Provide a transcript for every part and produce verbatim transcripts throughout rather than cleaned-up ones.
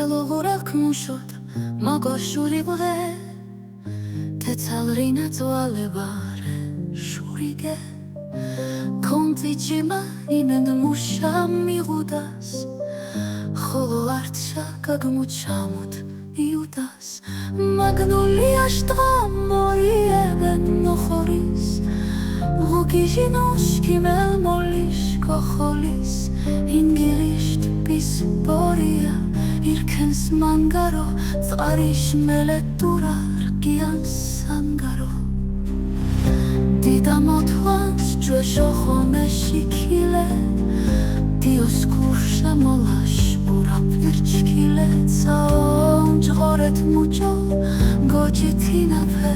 ელოღურაქ მუშოთ მოკოშური ბღე, თეცალ რინა ძვალი ვარე შურიგე. ქომწი ჭიმა იმენ მუშა მიღუდას, ხოლო ართშა გაგმუჩამოთ იუდას. მაგნული აშტყა მორიებენ მოხორის, ღუგიჟინოს ქიმელ მოლიშ კოხოლის. ინგილიშ ტბის ბორია, ირქენს მანგარო, წყარიშ მელე დურა რგიანს სანგარო. დიდა მოთვანს ჯვეშ ოხომეშ იქილე, დიოს ქურშა მოლაშ ურაფ ირჩქილე. ცაო უნჯღორეთ მუჭო გოჯი თინაფე,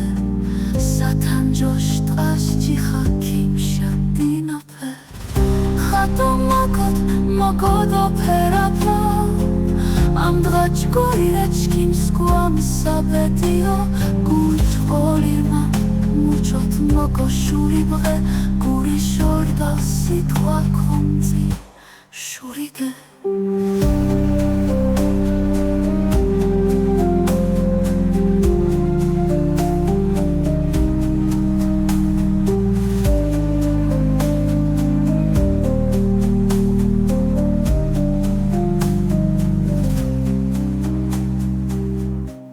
სათანჯოშ ტყას ჯიხა ქიმშა დინაფე. ხატო მოკოდ, მოკოდო ფერაფა, ამდღა ჯგორი ეჩქიმ სქუა მსაბედიო. გურჩ ყოლირმა მუჩოთ მოკოშური ბღე, გური შორდა სიტყვა ქომწი შურიგე.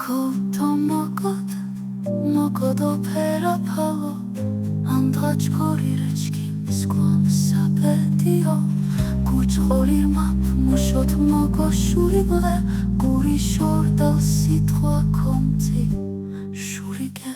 ქოთო მოკოდ, მოკოდო ფერაფალო, ამდღა ჯგორი რეჩქიმ სქუა მსაბედიო. გურჩ ყოლირმა მუშოთ მოკოშური ბღე, გური შორდა სიტყვა ქომწი შურიგე.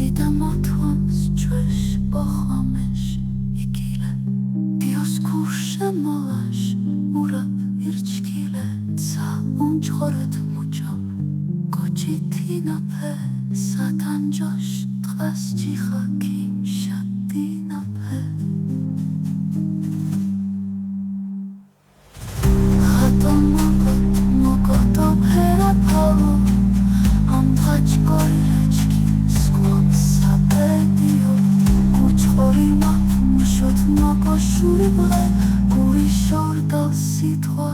დიდა მოთვანს ჯვეშ ოხომეშ იქილე, დიოს ქურშა მოლაშ ურაფ ირჩქილე. ცა უნჯღორეთ მუჭო გოჯი თინაფე, სათანჯოშ ტყას ჯიხა ქიმშა დინაფე. ხატო მოკო, მოკოთო ფერაფალო, ამდღა ჯგორი რეჩქიმ სქუა მსაბედიო. გურჩ ყოლირმა მუშოთ მოკოშური ბღე, გური შორდა სიტყვა